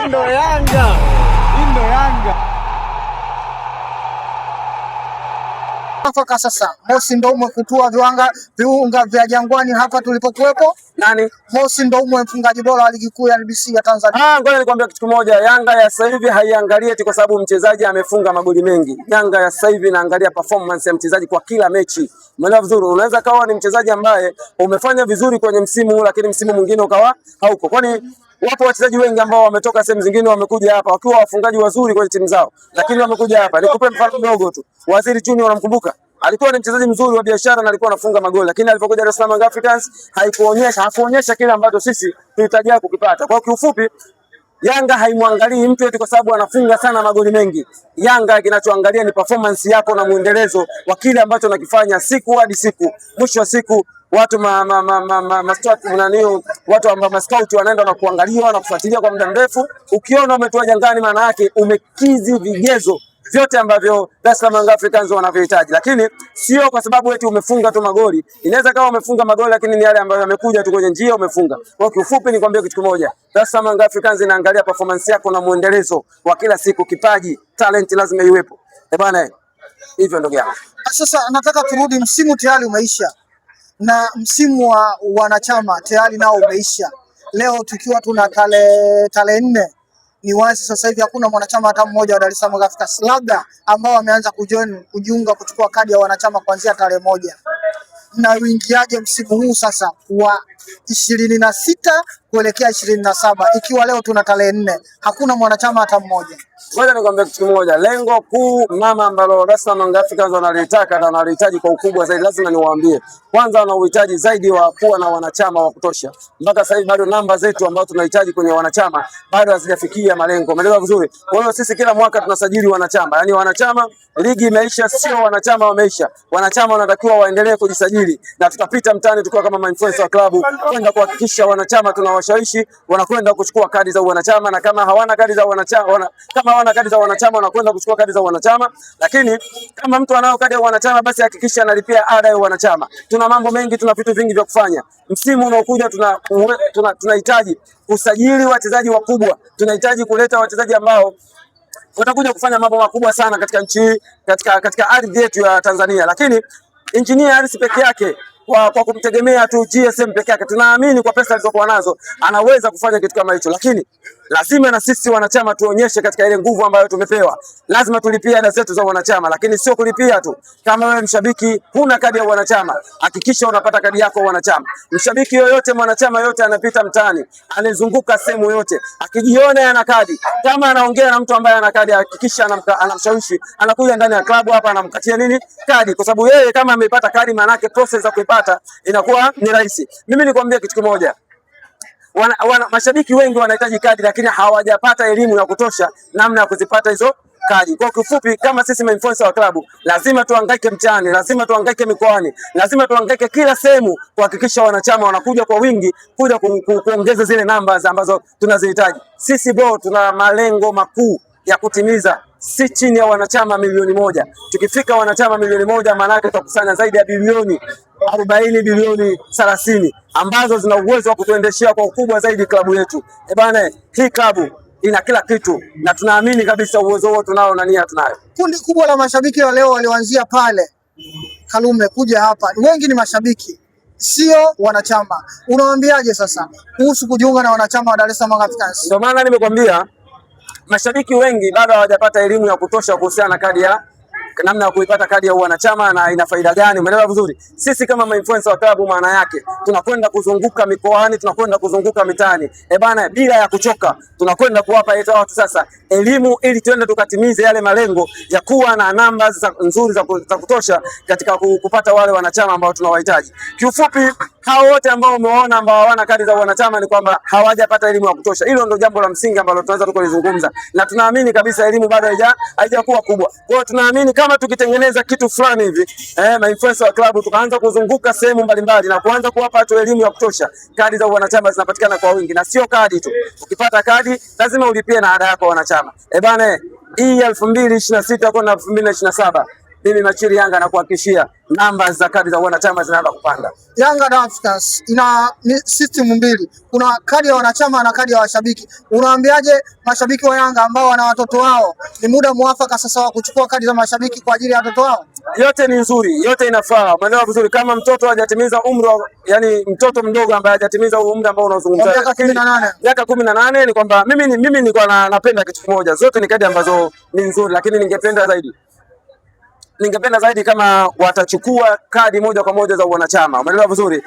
Hii ndo Yanga, hii ndo Yanga. Mwafaka sasa Mosi Ndoumwe kutua viunga vya Jangwani hapa tulipokuwepo. Nani? Mosi Ndoumwe mfungaji bora wa ligi kuu ya NBC ya Tanzania. Ah, ngoja nikwambie kitu kimoja. Yanga ya sasa hivi haiangalii eti kwa sababu mchezaji amefunga magoli mengi. Yanga ya sasa hivi inaangalia performance ya mchezaji kwa kila mechi. Umeelewa vizuri? Unaweza kawa ni mchezaji ambaye umefanya vizuri kwenye msimu huu, lakini msimu mwingine ukawa hauko. Kwani wapo wachezaji wengi ambao wametoka sehemu zingine wamekuja hapa wakiwa wafungaji wazuri kwenye timu zao, lakini wamekuja hapa. Nikupe mfano mdogo tu, Waziri Junior unamkumbuka? Alikuwa ni mchezaji mzuri wa biashara na alikuwa anafunga magoli, lakini alipokuja Dar es Salaam Young Africans hakuonyesha kile ambacho sisi tulitarajia kukipata. Kwa kiufupi, Yanga haimwangalii mtu eti kwa sababu anafunga sana magoli mengi. Yanga kinachoangalia ni performance yako na mwendelezo wa kile ambacho unakifanya siku hadi siku. Mwisho wa siku watu ma, ma, ma, ma, ma, ma, nani, watu ambao ma scout wanaenda na kuangalia na kufuatilia kwa muda mrefu. Ukiona umetoa Jangwani, maana yake umekizi vigezo vyote ambavyo Dar es Salaam Young Africans wanavyohitaji, lakini sio kwa sababu eti umefunga tu magoli. Inaweza kama umefunga magoli, lakini ni yale ambayo yamekuja tu kwenye njia umefunga. Kwa kiufupi, nikwambie kitu kimoja, Dar es Salaam Young Africans inaangalia performance yako na muendelezo wa kila siku. Kipaji, talent lazima iwepo. Eh bana, hivyo ndugu yangu. Sasa nataka turudi, msimu tayari umeisha na msimu wa wanachama tayari nao umeisha. Leo tukiwa tuna tarehe 4, ni wazi sasa hivi hakuna mwanachama hata mmoja wa Dar es Salaam Africans, labda ambao wameanza kujoin kujiunga kuchukua kadi ya wanachama kuanzia tarehe 1. Na uingiaje msimu huu sasa wa 26 kuelekea 27 ikiwa leo tuna tarehe 4, hakuna mwanachama hata mmoja? Ngoja nikwambie kitu kimoja, lengo kuu mama ambalo Dar es Salaam Young Africans wanalitaka na wanalihitaji kwa ukubwa zaidi, lazima niwaambie kwanza, wana uhitaji zaidi wa kuwa na wanachama wa kutosha. Mpaka sasa hivi bado namba zetu ambazo tunahitaji kwenye wanachama bado hazijafikia malengo, umeelewa vizuri? Kwa hiyo sisi kila mwaka tunasajili wanachama, yaani wanachama, ligi imeisha, sio wanachama wameisha. Wanachama wanatakiwa waendelee kujisajili, na tutapita mtaani tukiwa kama influencer wa klabu kwenda kuhakikisha wanachama tunawashawishi wanakwenda kuchukua kadi za wanachama, na kama hawana kadi za wanachama kama hawana kadi za wanachama wanakwenda kuchukua kadi za wanachama. Lakini kama mtu anayo kadi ya wanachama, basi hakikisha analipia ada ya wanachama. Tuna mambo mengi, tuna vitu vingi vya kufanya. Msimu unaokuja tunahitaji kusajili wachezaji wakubwa, tunahitaji kuleta wachezaji ambao watakuja kufanya mambo makubwa sana katika nchi hii, katika ardhi yetu ya Tanzania. Lakini Engineer Hersi peke yake kwa kumtegemea tu GSM peke yake, tunaamini kwa pesa alizokuwa nazo anaweza kufanya kitu kama hicho, lakini lazima na sisi wanachama tuonyeshe katika ile nguvu ambayo tumepewa. Lazima tulipie ada zetu za wanachama, lakini sio kulipia tu. Kama wewe mshabiki huna kadi ya wanachama, hakikisha unapata kadi yako wanachama. Mshabiki yoyote, mwanachama yoyote anapita mtaani, anazunguka sehemu yote, akijiona ana kadi, kama anaongea na mtu ambaye ana kadi, hakikisha anamshawishi, anakuja ndani ya klabu hapa, anamkatia nini kadi, kwa sababu yeye kama amepata kadi, maana yake process za kuipata inakuwa ni rahisi. Mimi nikwambie kitu kimoja, mashabiki wengi wanahitaji kadi lakini hawajapata elimu ya kutosha namna ya kuzipata hizo kadi. Kwa kifupi, kama sisi mainfluencer wa klabu lazima tuhangaike mtaani, lazima tuhangaike mikoani, lazima tuhangaike kila sehemu kuhakikisha wanachama wanakuja kwa wingi kuja kuongeza zile namba ambazo tunazihitaji. Sisi bro, tuna malengo makuu ya kutimiza, si chini ya wanachama 1,000,000. Tukifika wanachama 1,000,000, maana yake tutakusanya zaidi ya bilioni 40, bilioni 30 ambazo zina uwezo wa kutuendeshea kwa ukubwa zaidi klabu yetu. Eh bana, hii klabu ina kila kitu na tunaamini kabisa uwezo huo tunao na nia tunayo. Kundi kubwa la mashabiki wa leo walioanzia pale Karume kuja hapa, wengi ni mashabiki, sio wanachama. Unawaambiaje sasa kuhusu kujiunga na wanachama wa Dar es Salaam Africans? Ndio maana nimekwambia mashabiki wengi bado hawajapata elimu ya kutosha kuhusiana na kadi ya namna ya kuipata kadi ya wanachama na ina faida gani, umeelewa vizuri? Sisi kama influencer wa klabu, maana yake tunakwenda kuzunguka mikoani, tunakwenda kuzunguka mitaani, eh bana, bila ya kuchoka, tunakwenda kuwapa watu sasa elimu ili tuende tukatimize yale malengo ya kuwa na namba nzuri za kutosha katika kupata wale wanachama ambao tunawahitaji. Kiufupi, hao wote ambao umewaona ambao hawana kadi za wanachama ni kwamba hawajapata elimu ya kutosha. Hilo ndio jambo la msingi ambalo tunaweza tukulizungumza, na tunaamini kabisa elimu bado haijakuwa kubwa. Kwa hiyo tunaamini kama tukitengeneza kitu fulani hivi mainfluencer wa klabu tukaanza kuzunguka sehemu mbalimbali na kuanza kuwapa watu elimu ya kutosha, kadi za wanachama zinapatikana kwa wingi, na sio kadi tu. Ukipata kadi lazima ulipie na ada yako wanachama. Eh bana, hii 2026 kwenda 2027 Mimi Machiri Yanga nakuhakikishia namba za kadi za wanachama zinaanza kupanda. Yanga Africans ina system mbili, kuna kadi ya wanachama na kadi ya washabiki. Unawaambiaje mashabiki wa Yanga ambao wana watoto wao? Ni muda mwafaka sasa wa kuchukua kadi za mashabiki kwa ajili ya watoto wao. Yote ni nzuri, yote inafaa. Umeelewa vizuri. Kama mtoto hajatimiza umri, yani mtoto mdogo ambaye hajatimiza umri ambao unazungumza miaka 18, miaka 18, ni kwamba mimi nilikuwa napenda kitu kimoja. Zote ni kadi ambazo ni nzuri, lakini ningependa zaidi kama watachukua kadi moja kwa moja za wanachama. Umeelewa vizuri?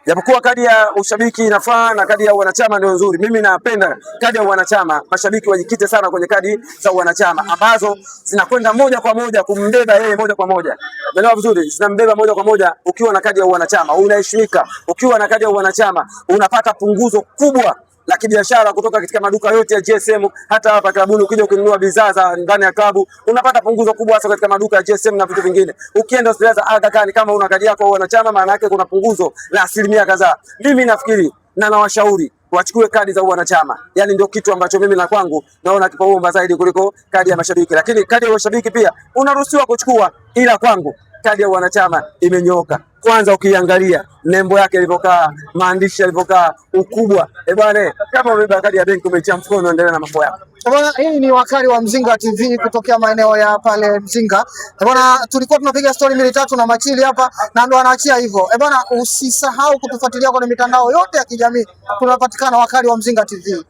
Japokuwa kadi ya ushabiki inafaa na kadi ya wanachama ndio nzuri. Mimi napenda kadi ya wanachama, mashabiki wajikite sana kwenye kadi za wanachama ambazo zinakwenda moja kwa moja kumbeba yeye moja kwa moja. Umeelewa vizuri? Zinambeba moja kwa moja. Ukiwa na kadi ya wanachama unaheshimika. Ukiwa na kadi ya wanachama unapata punguzo kubwa la kibiashara kutoka katika maduka yote ya GSM. Hata hapa klabuni ukija ukinunua bidhaa za ndani ya klabu unapata punguzo kubwa, hasa katika maduka ya GSM na vitu vingine. Ukienda hospitali za Aga Khan kama una kadi yako au wanachama, maana yake kuna punguzo la asilimia kadhaa. Mimi nafikiri na nawashauri wachukue kadi za wanachama, yani ndio kitu ambacho mimi na kwangu naona kipaumbele zaidi kuliko kadi ya mashabiki, lakini kadi ya mashabiki pia unaruhusiwa kuchukua, ila kwangu kadi ya wanachama imenyooka. Kwanza ukiangalia nembo yake ilivyokaa, maandishi yalivyokaa, ukubwa, eh bwana, kama umebeba kadi ya benki umeitia mkono, endelea na mambo yako. Bwana, hii ni Wakali wa Mzinga TV kutokea maeneo ya pale Mzinga. Bwana, tulikuwa tunapiga stori mbili tatu na Machili hapa na ndo anaachia hivyo. Bwana, usisahau kutufuatilia kwenye mitandao yote ya kijamii. Tunapatikana Wakali wa Mzinga TV.